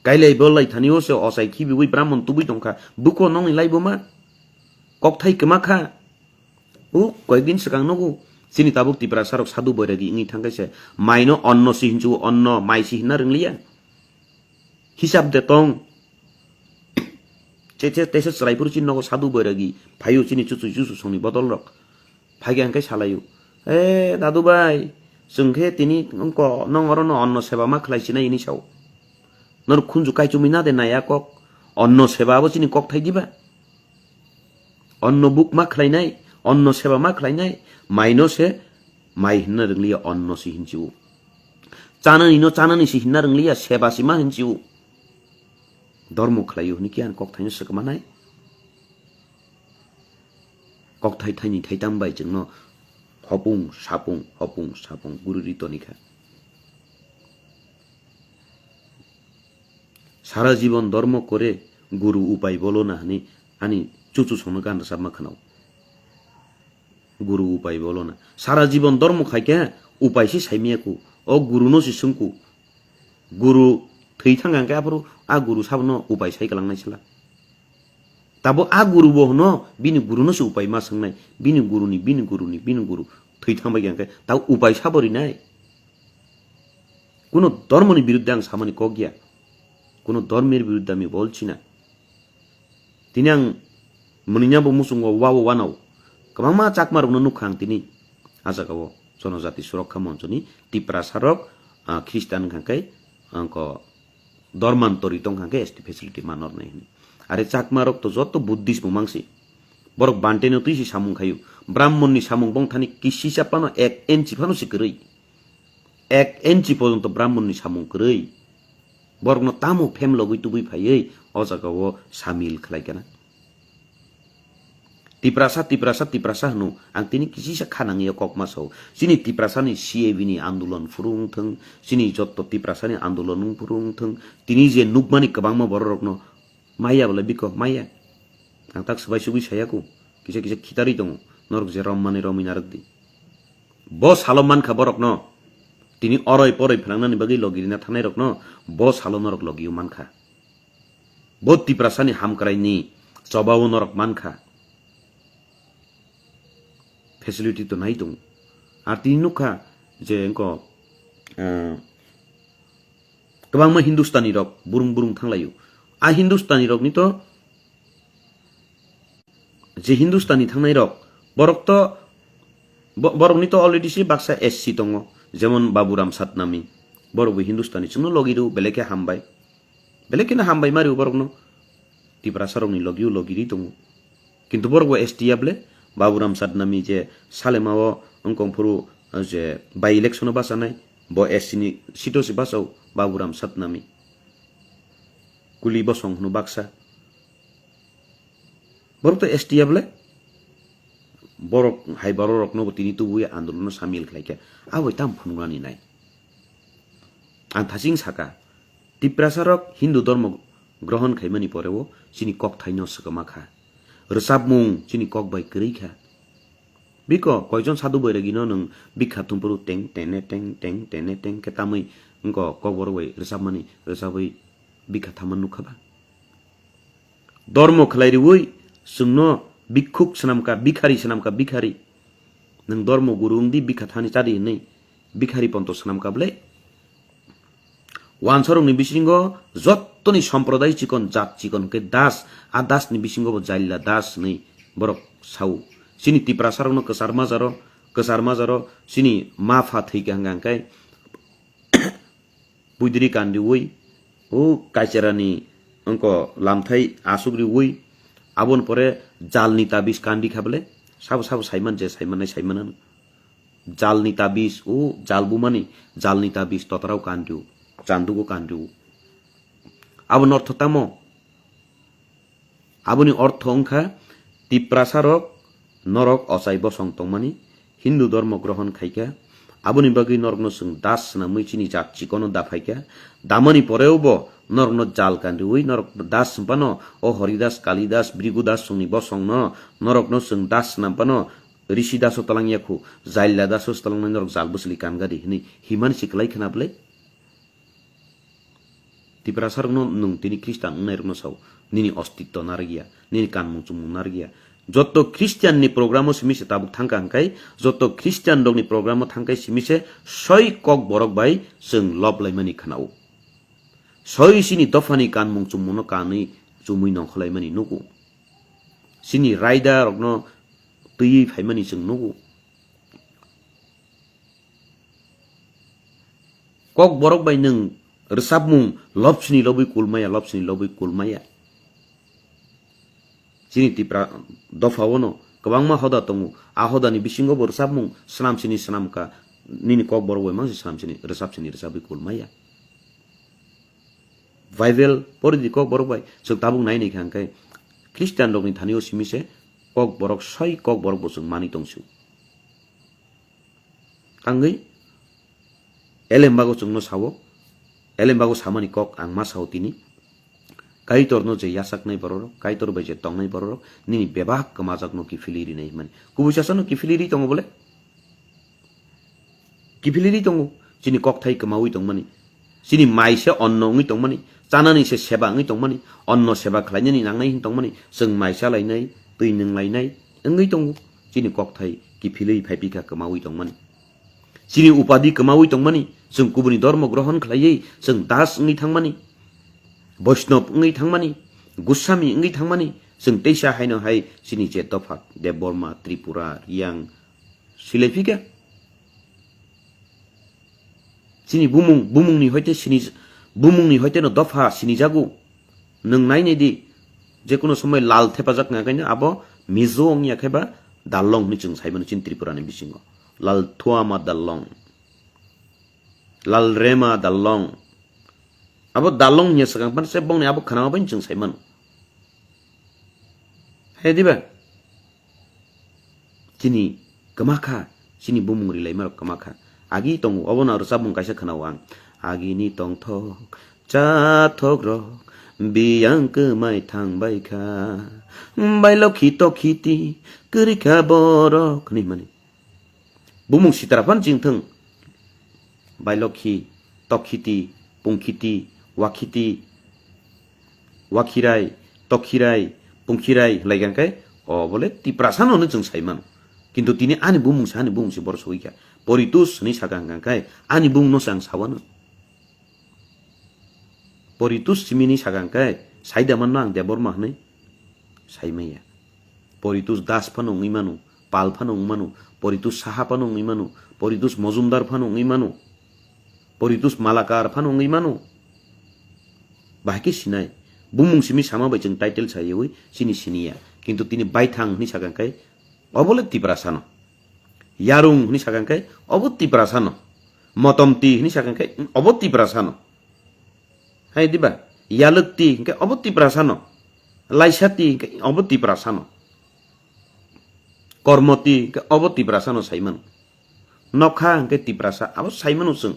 Kailai bolai thani o se ochai khibiwi Brahmon tubui tongkha. Buko nokni laibuma. Kokthai kwma kha. O koyekdin swkang nugo, chini tabuk Tiprasa rok sadhu boiragi wngwi thangkhe se maino onno si hinsu, onno mai si hinna rwngliya. Hisab de tong. Che, che, teisa chwrai phuru chini nogo sadhu boiragi phaio chini chuchu chuchu songni bodol rok. Phaikhe hwnkhe salaio, "E dadu bai, chwng khe tini wngko nong oro no onno seba ma khlai sinai," hinwi sao. Norok khunju kaichumwi na de naiya kok? Onno seba abo chini kokthai diba? Onno buk ma khlainai, onno seba ma khlainai, maino se mai hinna rwngliya, onno si hinsiu. Chanani no chanani si hinna rwngliya, seba si ma hinsiu. Dormo khlaio hwnwi khe ang kokthai no swkmanai. Kokthai thaini thaitam bai chwngno hopung sapung, hopung sapung guri ri tonikha. Sara jibon dormo kore, guru upai bolo na hwnwi ani chuchu songno gan rwchapma khwnao. Guru upai bolo na. Sara jibon dormo khaikhe upai se saimiya ku. O guru no se sungku. Guru thwi thang hangkhe aphuru a guru sabono upai sai kalangnai sila. Tabo a guru bo hwno bini guru no se upai ma swngnai. Bini guru ni, bini guru ni, bini guru thwi thang bai hangkhe tabo upai sabo rinai. Kuno dormo ni biruddhe ang samani kok ya. Kuno dormir biruddhe ami bolchi na. Tini ang mwnwina bo muchungo wa o wanao. Kwbangma Chakma rokno nukha ang tini. A jaga o Jonojati Surokha Moncho ni Tiprasa rok, ah, Christian wngkha khe, angko dormantori tong kha khe S T facility manor nai hwnwi. Are Chakma rok to joto Buddhist bo mangsi. Borok Bhante no twi si samung khayu. Brahmon ni samung bong thani kisisa phano ek inchi phano si kwrwi. Ek inchi porjonto Brahmon ni samung kwrwi. Borokno tamo phem logwi tubui phaiwi o jaga o samil khlai kana. Tiprasa, Tiprasa, Tiprasa hwno. Ang tini kisisa kha nangya kok ma sao. Chini Tiprasa ni C A B ni andolon phuru wng thung, chini jotto Tiprasa ni andolon wng phuru wng thung, tini je nukmani kwbangma borok rokno maya bole biko maya. Ang tak swbai sugwi saya ku. Kisa kisa khitarwi tongo. Norok je rom mani romwi narwk di. Bo salo mankha borokno. Tini oroi poroi phnangnani bagwi logirina thangnai rokno bo salo norok logio mankha. Bo Tiprasani hamkraini chobao norok mankha. Facility to nai tongo. Ar tini nukha je engko, eh, kwbangma Hindustani rok burung burung thanglaio. A Hindustani rokni to je Hindustani thangnai rok, borok to, bo-, borokni to already se baksa S C tongo, jemon Baburam Satnami, borok bo Hindustani, chwngno logi rw, belai khe hambai, belai kheno hambai ma rw borokno, Tiprasa rokni logi o logi ri tongo, kintu borok bo S T ya ble, Baburam Satnami je salema o wngkong phuru, je by election o bachanai, bo S C ni seat o se bachao Baburam Satnami, kuli bosong hwno baksa. Borok to S T ya ble? Borok hai borok rokno bo tini tubuwi andolon no samil khlai khe. Aboi tam phunuknani nai. Ang thaching saka, Tiprasa rok Hindu dhormo grohon khaimani poreo chini kok thaino swkama kha. Rwchapmung chini kok bai kwrwi kha. Biko koijon sadhu boiragino nwng bikha thumpuru teng tene teng teng tene teng khe tamwi wngko kokborok bai rwchapmani rwchapwi bikha thamma nukha ba? Dormo khlai rwui chwngno bikkhuk swnamkha, bikhari swnamkha, bikhari. Nwng dormo guru wngdi, bikha thani chadi hwnwi bikhari ponto swnamkha ble? Wansarokni bisingo jottoni somprodai chikon, jat chikon hwnkhe das, a dasni bisingo bo Jailla das hwnwi borok sao. Chini Tiprasarokno kwchar majaro, kwchar majaro chini ma pha thwikha hwnkha hwnkhe puidiri kandiui, o kaicherani wngko lamthai asuk riui, aboni pore jalni tabis kandi kha bele, sabo sabo saiman je saimannai saimanano. Jalni tabis, o jal bumani, jalni tabis totarao kandiu, chandugo kandiu. Aboni ortho tamo? Aboni ortho wngkha Tiprasarok norok ochai bosong tongmani, Hindu dhormo grohon khaikha, aboni bagwi norokno chwng das swnamwi chini jat chikono daphaikha, damani poreo bo norokno jal kandiui norok das swngphano, o Horidas, Kalidas, Bhrigu Das chwngni bosongno norokno chwng das swnamphano, Rishi Daso twlangya khu, Jailla Daso twlangnai norok jal bwsli kangadi hwnwi himani se kwlai khna bwlai? Tiprasarokno nwng tini Khristan wngnairokno sao, nini ostitto narwkya, nini kanmung chumung narwkya. Joto Khristianni programo simi se tabuk thangkha hwnkhe, joto Khristianrokni programo thangkhe simi se soi kok borok bai chwng lob laimani khna-o. Soi chini dophani kanmung chumungno kanwi chumui nongkholaimani nugo. Chini raidarokno twiwi phaimani chwng nugo. Kok borok bai nwng rwchapmung lobsini lobwi kulmaya, lobsini lobwi kulmaya. Chini Tipra dopha o no kwbangma hoda tongo. A hodani bisingo bo rwchapmung swnamsini swnamkha, nini kok borok bai mangsi swnamsini rwchapsini rwchapwi kulmaya. Bible pori di kok borok bai, chwng tabuk nai nai kha hwnkhe Christian rokni thani o simi se kok borok soi kok borok bo chwng manwi tong sio. Tangwi elembago chwngno sao, elembago samani kok ang ma sao tini. Kaitorno je yachaknai bororok, Kaitor bai je tongnai bororok, nini bebak kwmajakno kiphilwi rinai hwnmani. Kubui sasano kiphilwi ri tongo bole? Kiphilwi ri tongo. Chini kokthai kwmaui tongmani. Chini mai se onno wngwi tongmani. Chanani se seba wngwi tongmani. Onno seba khlainani nangnai hin tongmani. Chwng mai chalainai, twi nwnglainai wngwi tongo. Chini kokthai kiphilwi phaiphikha kwmaui tongmani. Chini upadi kwmaui tongmani, chwng kubuni dhormo grohon khlaiwi chwng das wngwi thangmani, Boishnov wngwi thangmani, Goswami wngwi thangmani, chwng teisa haino hai chini je dopha Debbarma, Tripura, Riyang, silaiphikha. Chini bumung, bumungni hoite sini, bumungni hoite no dopha sinijago. Nwng nainai di, je kono somoi lal thepajak wngya khe abo Mizo wngya khe ba Darlong hinwi chwng sai mano chini Tripura ni bisingo. Lal Thuama Darlong. Lal Rema Darlong. Abo Darlong hinya swkang pan se bongni abo khana bai chwng sai mano. Hai diba? Chini kwma kha, chini bumung rilai marok kwma kha. Agi tongo, obo no rwchapmung kaisa khwnao ang. Agini tongthok, chathok rok, biyang kwmai thang bai kha. Bai lokhi tokhi ti, kwrwi kha borok, hwnwi mani. Bumung sitra phan ching thung. Bailokhi, Tokhiti, Pungkhiti, Wakhiti, Wakhirai, Tokhirai, Pungkhirai hwlai kha khe, o bole Tiprasa no hwnwi chwng sai mano. Kintu tini ani bumung se, ani bumung se borok sogwi kha. Poritus hwnwi sakha hwnkha khe, ani bumung no se ang sawano. Poritus simini sakha hwnkhe, saida manno ang Debbarma hwnwi? Saimaya. Poritus Das phano wngwi mano, Pal phano wngwi mano, Poritus Saha phano wngwi mano, Poritus Mojumdar phano wngwi mano, Poritus Malakar phano wngwi mano. Bahai khe sinai. Bumung simi sama bai chwng title sayawi chini siniya. Kintu tini baithang hwnwi sakha hwnkhe, obole Tiprasano. Yarung hwnwi sakha hwnkhe, obo Tiprasano. Motomti hwnwi sakha hwnkhe, obo Tiprasano. Hai diba? Yalwkti hwnkhe obo Tiprasano. Laisati hwnkhe obo Tiprasano. Kormoti hwnkhe obo Tiprasano saimano. Nokha hwnkhe Tiprasa, abo saimano chwng.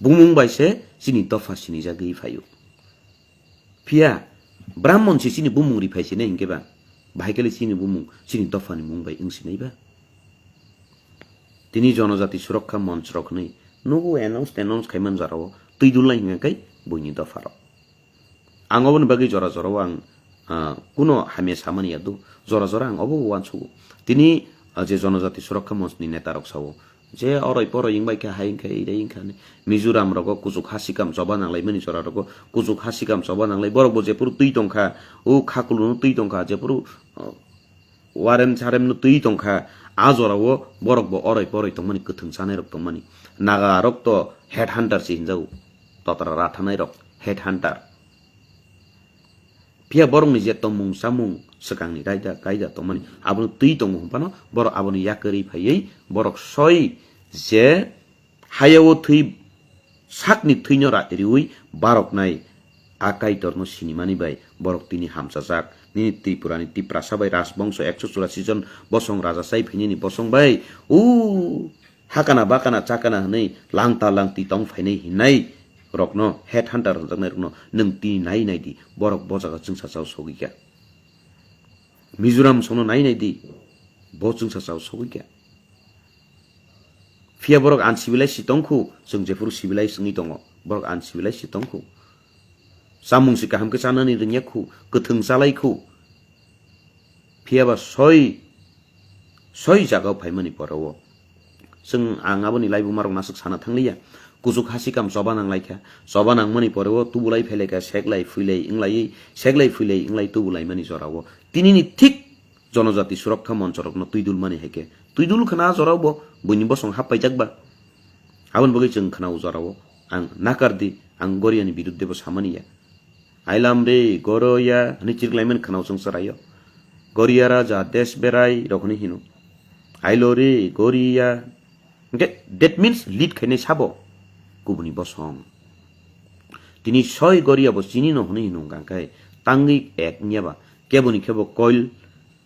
Bumung bai se chini dopha sinijagwi phaio. Phiya Brahmon se chini bumung ri phai sinai hwnkhe ba, bahai khe le chini bumung chini dophani mung bai wng sinai ba? Tini Jonojati Surokha Monch rok hwnwi nugo announce, announce khai man jora o twi dul lai hwnka khe buini dopha rok. Ang oboni bagwi jora jora o ang, ah, kuno hamya samani ya do, jora jora ang obo uansugo. Tini, ah, je Jonojati Surokha Monch ni neta rok sao, je oroi poroi wng bai kha hai wng kha, ire wng kha hwnwi. Mizoram rogo kuchuk ha sikam choba nanglai mani jora rogo kuchuk ha sikam choba nanglai, borok bo jephuru twi tong kha, o kha kulu no twi tong kha, jephuru, ah, warem charem no twi tong kha, a jora o borok bo oroi poroi tongmani, kwthwng chanai rok tongmani, naga rok to head hunter se hinjago, totra rathanai rok head hunter. Phiya borokni je tongmung chamung swkangni raida kaida tongmani, abono twi tongo hwnphano borok aboni yakarwi phaiwi borok soi je hayao thwi sakni thwino ra riwi baroknai a Kaitorno sinimani bai borok tini hamchajak. Nini Tripurani Tiprasa bai rajbongso ekso churasi jon bosong raja chai phainani bosong bai o hakana bakana chakana hwnwi langta langti tong phainai hinai rokno, head hunter hwnjaknai rokno nwng tini nai nai di, borok bo jaga chwngsa chao sogwi kha. Mizoram songno nai nai di, bo chwngsa chao sogwi kha. Phiya borok uncivilized si tong khu, chwng jephuru civilized wngwi tongo, borok uncivilized si tong khu. Chamung si kaham khe chanani rwngya khu, kwthwng chalai khu. Phiya ba soi, soi jaga o phaimani pore o. Chwng ang aboni laibuma rok naswk sana thangliya. Kuchuk ha sikam choba nang lai kha. Choba nangmani pore o tubulai phai lai kha, seklai phuilai wnglaiwi, seklai phuilai wnglai tubulaimani jora o. Tinini thik Jonojati Surakha Moncho rokno twi dul mani hai khe. Twi dul khna a jora o bo buini bosong hap paijak ba. Aboni bagwi chwng khna o jora o. Ang nakar di, ang Goriani birudde bo samani ya. Ailam re, goroya, hwnwi chiriklaimani khwnao chwng chwraio. Goriya raja, desh berai, rok hwnwi hino. Ailo re, goriya. Hwnkhe, that means lead khainai sabo kubuni bosong. Tini soi goriya bo chini no hwnwi hino hwnkha khe, tangwi ek wngya ba, keboni khe bo koil,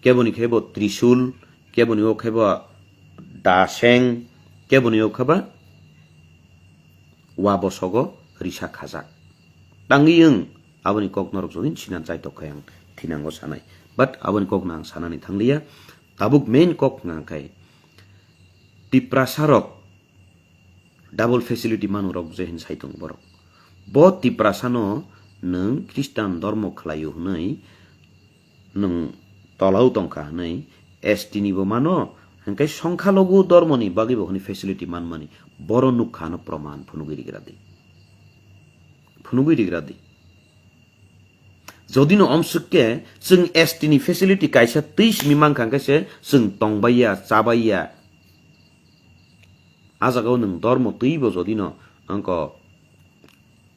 keboni khe bo trisul, keboni o khe bo daseng, keboni o khe ba wa bosogo risa khajak. Tangwi wng Aboni kok norok jodi sinan chaitok khai ang thinango sanai. But aboni kok no ang sanani thangliya. Tabuk main kok wngkha khe Tiprasa rok double facility manu rok je hin sai tongo borok. Bo Tiprasa no nwng Christian dormo khlaio hwnwi nwng tolau tongkha hwnwi S T ni bo mano, hwnkhe songkhalogu dormoni bagwi bo hwnwi facility manmani boro nukha no proman phunugwi rigra di. Phunugwi rigra di. Jodi no omsuk khe chwng S T ni facility kaisa twi simi mankha hwnkhe se chwng tongbaiya, chabaiya. A jaga o nwng dormo twi bo jodi no angko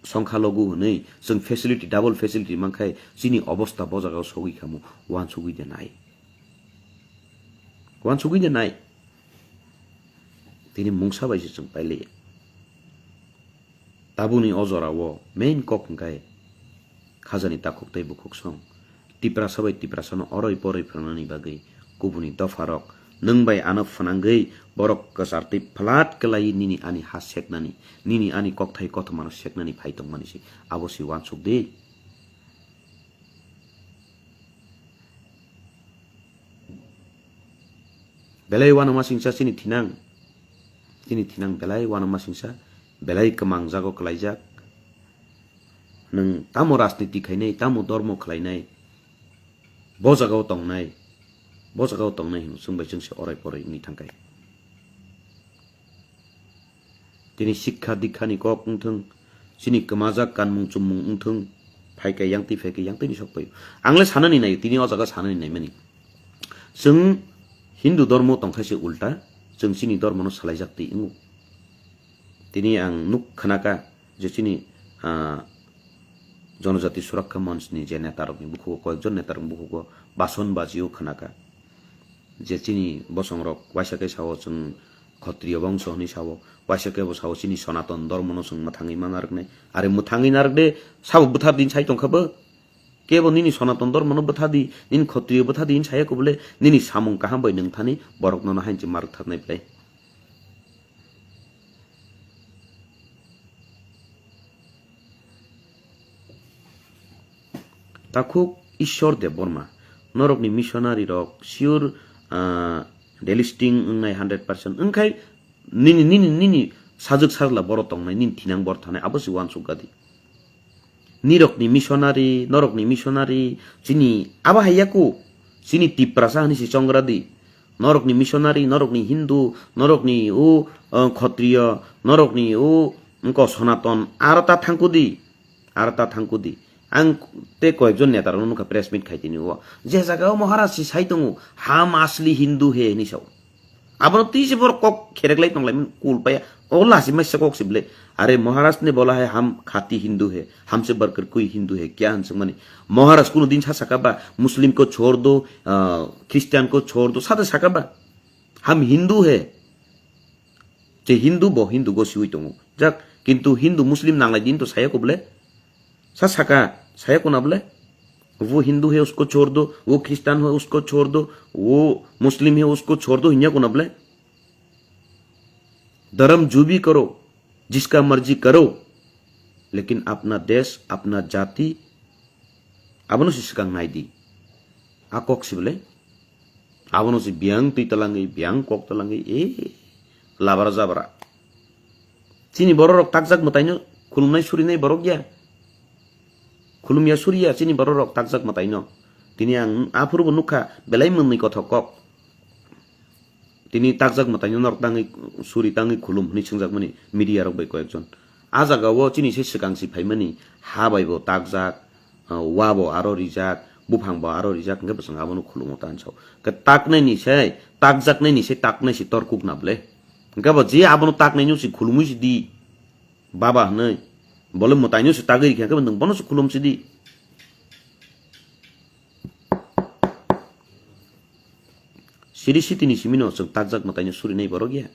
songkhalogu hwnwi chwng facility, double facility mankhai chini obosta bo jaga o sogwi khamu, wansugwi de nai. Wansugwi de nai. Tini mungsa bai se chwng pailiya. Tabukni o jorao main kok hwnkhe khajani takhuk tei bukhuk song. Tiprasa bai Tiprasano oroi poroi phwrangnani bagwi kubuni dopharok nwng bai ano phwnangwi borok kwchartwi phalat kwlaiwi nini ani ha seknani, nini ani kokthai kothomano seknani phai tongmani se abo se wansuk di. Belai uanama singsa chini thinang. Chini thinang belai uanama singsa, belai kwmang jago kwlaijak. Nwng tamo rajniti khainai, tamo dormo khlainai, bo jagao tongnai, bo jagao tongnai hwnwi chwng bai chwngse orai porai wngwi thangkhai. Tini sikha dikha ni kok wngthung, chini kwmajak kanmung chummung wngthung, phaikhe yangtwi phaikhe yangtwi ni sok paio. Ang le sanani nai, tini o jaga sanani nai mani. Chwng Hindu dormo tongkha se ulta, chwng chini dormo no salaijak twi wngo. Tini ang nuk khnaka je chini, ah, Jonojati Surakha Monch ni je neta rok ni bukhugo, koyekjon neta rok ni bukhugo bason bajio khnaka. Je chini bosong rok waisa khe sao chwng Khatriya bongso hwnwi sao, waisa khe bo sao chini Sonaton dormo no chwng mwthangwi ma narwknai. Are mwthangwi narwk de, sabo bwthar din sai tongkha bo. Kebo nini Sonaton dormo no bwtha di, nini Khatriya bwtha di hwn saya kubule, nini samung kaham bai nwng thani borok nono hainchi marwk thaknai belai. Takhuk Ishwar Debbarma, norokni missionary rok sure, ah, delisting wngnai hundred percent. Wngkhai nini, nini, nini sajwk sajla boro tongnai, nini thinang bor thanai, abo se uansuk gadi. Nirokni missionary, norokni missionary, chini abo hai yaku, chini Tiprasa hwnwi se chongra di. Norokni missionary, norokni Hindu, norokni o, ah, Khatriya, norokni o, wngko Sonaton, aro ta thangkudi. Aro ta thangkudi. Ang tei koyekjon neta rokno nukha press meet khai tini o. Je jaga o Maharaj si sai tongo, "Ham asli Hindu he," hinwi sao. Abono twi se borok kok kherek lai tong lai mani kul paya. O lasi mai se kok si bwle. "Are Maharaj ne bola hai ham khati Hindu he, hamse barkar koi Hindu he, kya?" hwn swngmani. Maharaj kuno din sa saka ba, "Muslim ko chhod do, ah, Christian ko chhod do," sa de saka ba? "Ham Hindu he." Je Hindu bo Hindu go siwi tongo. Jak, kintu Hindu Muslim nanglai din to saya ko bole. Sa saka, saya ko na bole. वो हिंदू है उसको छोड़ दो, वो क्रिश्चियन है उसको छोड़ दो, वो मुस्लिम है उसको छोड़ दो, hinya ko na bole. धर्म जो भी करो, जिसका मर्जी करो, लेकिन अपना देश, अपना जाति, abono se swkang nai di. A kok si bole. Abono se biyang twi talangwi, biyang kok talangwi, e, labra jabra. Chini borok rok takjak mwtaino khulumnai surinai borok ya. Khulumya suriya chini borok rok takjak mwtaino. Tini ang aphuru bo nukha belai mwnwi kothok kok. Tini takjak mwtaino norok tangwi suri tangwi khulum hwnwi swngjak mani media rok bai koyekjon. A jaga o chini se swkang si phaimani ha bai bo takjak, ah, wa bo aro rijak, buphang bo aro rijak, hwnkhe bwswng abono khulumo ta hinwi sao. Khe taknai ni se, takjaknai ni se, taknai se torkuk na bole. Hwnkhe bo je abono taknai no se khulumwi se di, baba hwnwi. Bole mwtai no se tagwi rikha, hwnkhe bo nwng bono se khulum se di. Siri sitini simino chwng takjak mwtaino surinai borok ya.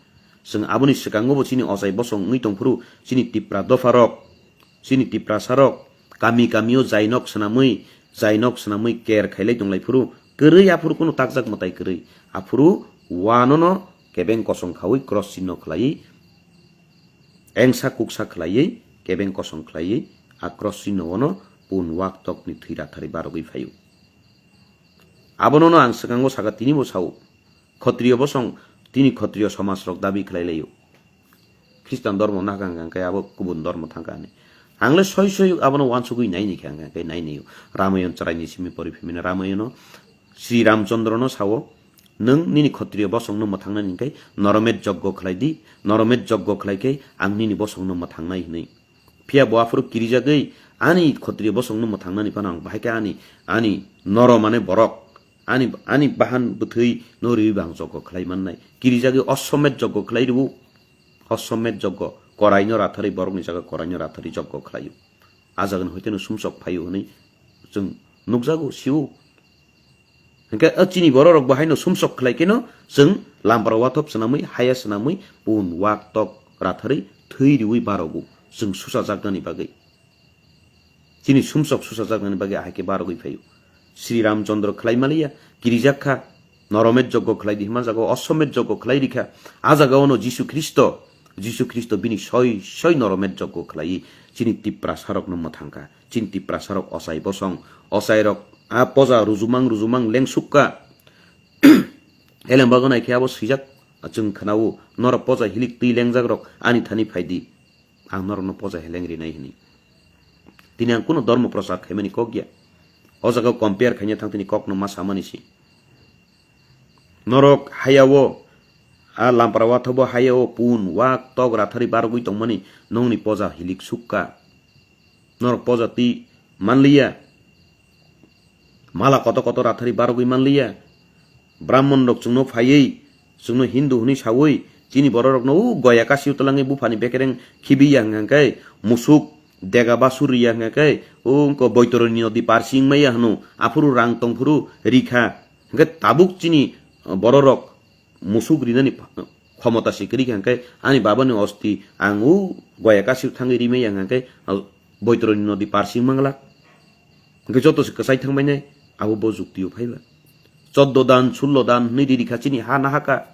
Chwng aboni swkango bo chini ochai bosong wngwi tongphuru chini Tipra dopharok, chini Tiprasarok kami kamio jainok swnamwi, jainok swnamwi ker khailai tonglai phuru kwrwi aphuru kunu takjak mwtai kwrwi. Aphuru wanono kebeng kosong khaui cross chinno khlaiwi engsa kuksa khlaiwi, kebeng kosong khlaiwi, a cross chinno-ono pun wak tokni thwi ratharwi barogwi phaio. Abono no ang swkango saka, tini bo sao, khotriyo bosong, tini khotriyo somaj rok dabi khlai laio. Khristan dormo nahka hwnkha khe abo kubun dormo thangkha hinwi. Ang le soi soi abono uansugwi naini khe hwnkha khe nainio. Ramayon chwraini simi pori phimina Ramayono Sri Ramchandra no sao, "Nwng nini khotriyo bosongno mwthangnani hwnkhe noromet joggo khlai di, noromet joggo khlai khe ang nini bosongno mwthangnai," hinwi. Phiya bo aphuru kirijagwi ani khotriyo bosongno mwthangnani phano ang bahai khe ani, ani noro mane borok, ani, ani bahan bwthwi no riwi bo ang joggo khlai mannai. Kirijagwi osomet joggo khlai rwo, osomet joggo, koraino ratharwi borokni jaga koraino ratharwi joggo khlaio. A jagani hoiteno sumsok phaio hinwi chwng nukjago, sio. Hingke o chini bororok bo haino sumsok khlai keno chwng lampara wathop swnamwi, haya swnamwi, pun, wak, tok ratharwi thwi riwi barogo chwng susajaknani bagwi. Chini sumsok susajaknani bagwi ahai khe barogwi phaio. Sri Ramchandra khlai maliya, kirijak kha, noromet joggo khlai di hima jaga o, osomet joggo khlai rikha. A jaga ono Jisu Khristo, Jisu Khristo bini soi soi noromet joggo khlaiwi chini Tiprasarokno mwthangkha. Chini Tiprasarok ochai bosong, ochairok a poja rujumang rujumang lengsukka. Elembagw naikhe abo swijak, chwng khwnao, "Norok poja hilik twi lengjakrok ani thani phaidi, ang norokno poja heleng rinai," hwnwi. Tini ang kuno dormo prochar khaimani kok ya. O jaga compare khaina thang tini kokno ma samani si. Norok hayao, a lampara wathobo hayao pun, wak, tok ratharwi barogwi tongmani nongni poja hilik sukka. Norok poja twi manliya. Mala koto koto ratharwi barogwi manliya. Brahmon rok chwngno phaiwi, chwngno Hindu hwnwi sawi, chini bororokno o goya kasio twlangwi buphani bekereng khibiya hwnkha khe, musuk dega basur riya hwnkha khe, o wngkha Boitoroni nodi parsi wngmaya hwno, aphuru rang tongphuru rikha. Hwnkhe tabuk chini bororok musuk rinani khomota se kwrwi kha, hwnkhe ani babani osti ang o goya kasio thangwi rimaya hwnkha khe, Boitoroni nodi parsi wngmangla. Hwnkhe joto se kwchai thangbainai, abo bo juktio phaiba. Choddo dan, sullo dan hwnwi riri kha chini ha nahaka.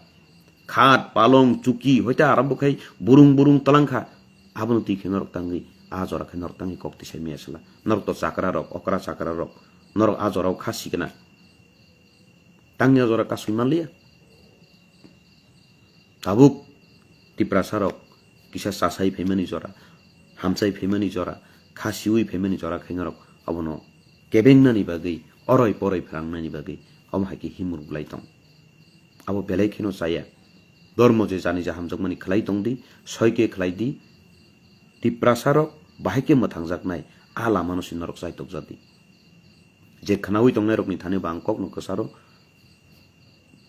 Khat, palong, chuki, hoite arambo khai burung burung twlang kha. Abono twi khe norok tangwi, a jora khe norok tangwi kok tisai maya sala. Norok to chakra rok, okra chakra rok. Norok a jorao kha sikna. Tangya jora kasui manliya. Tabuk Tiprasa rok kisa chasai phaimani jora, hamsai phaimani jora, khasiwi phaimani jora khe norok abono kebengnani bagwi, oroi poroi phwrangnani bagwi omo hai khe himur bulai tong. Abo belai kheno chaya. Dormo je jani ja hamjakmani khlai tong di, soi khe khlai di. Tiprasa rok bahai khe mwthangjaknai, a lamano se norok chaitokjak di. Je khwnaui tongnairokni thani bo ang kokno kwcharo,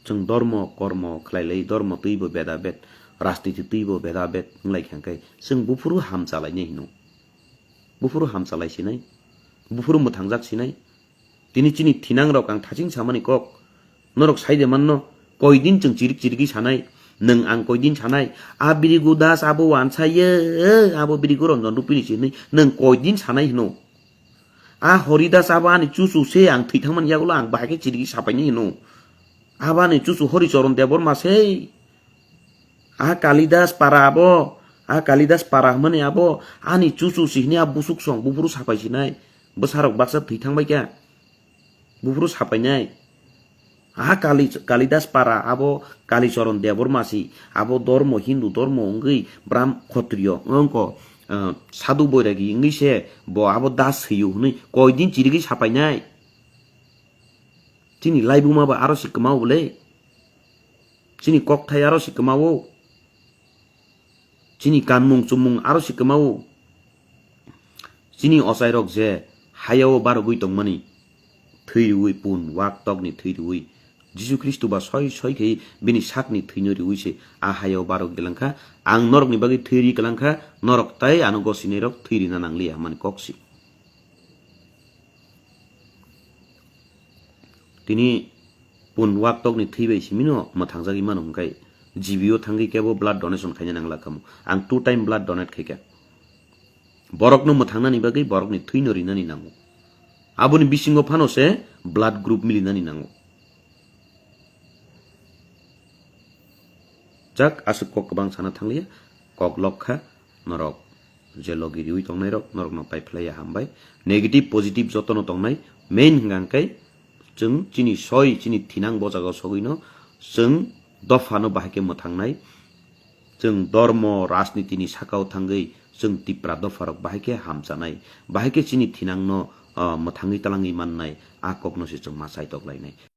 chwng dormo, kormo khlai lai, dormo twibo beda bed, rajniti twibo beda bed wng lai kha khe, chwng buphuru ham cha lainai hino. Buphuru ham cha lai sinai, buphuru mwthangjak sinai. Tini chini thinangrok ang thaching samani kok, norok sai de manno, koidin chwng chirik chirigwi sanai, nwng ang koidin sanai, a birigu das abo wansa ye, abo birigu Ranjan Rupini si hinwi nwng koidin sanai hino. A Horidas abo ani chuchu se, ang thwi thangmani yagulo ang bahai khe chirigwi sapaini hino. Abo ani chuchu Horicharan Debbarma se. A Kalidas para abo, a Kalidas para hwnmani abo ani chuchu se hini a busuk song buphuru sapai sinai. Bwsarok baksa thwi thangbai kha. Buphuru sapainai. A Kali, Kalidas para abo Kalicharan Debbarma si, abo dormo, Hindu dormo wngwi Bram Khotriyo wngko, eh, Sadhu Boiragi wngwi se bo abo das swiyo hwnwi koidin chirigwi sapainai. Chini laibuma bo aro se kwmao bole. Chini kokthai aro se kwmao. Chini kanmung chumung aro se kwmao. Chini ochairok je hayao barogwi tongmani, thwi rwui pun, wak tokni thwi rwui, Jisu Khristo ba soi soi khe bini sakni thwino rwui se a hayao barogwi langkha. Ang norokni bagwi thwi ri kwlangkha, norok tai ano gosinairok thwi rina nangliya hwnmani kok si. Tini pun wak tokni thwi bai simino mwthangjagwi mano hwnkhe, G B o thangwi kebo blood donation khaina nangla khamu. Ang two time blood donate khaikha. Borokno mwthangnani bagwi borokni thwino rinani nango. Aboni bisingo phano se blood group milinani nango. Jak aswk kok kwbang sana thangliya, kok lok kha norok. Je logi riwi tongnairok, norokno paiphlaiya hambai. Negative, positive jotono tongnai. Main hwnkha hwnkhe chwng chini soi, chini thinang bo jagao sogwino chwng dophano bahai khe mwthangnai. Chwng dormo, rajnitini sakao thangwi chwng Tipra dopharok bahai khe hamchanai. Bahai khe chini thinangno, ah, mwthangwi talangwi mannai. A kokno se chwng ma chaitok lainai.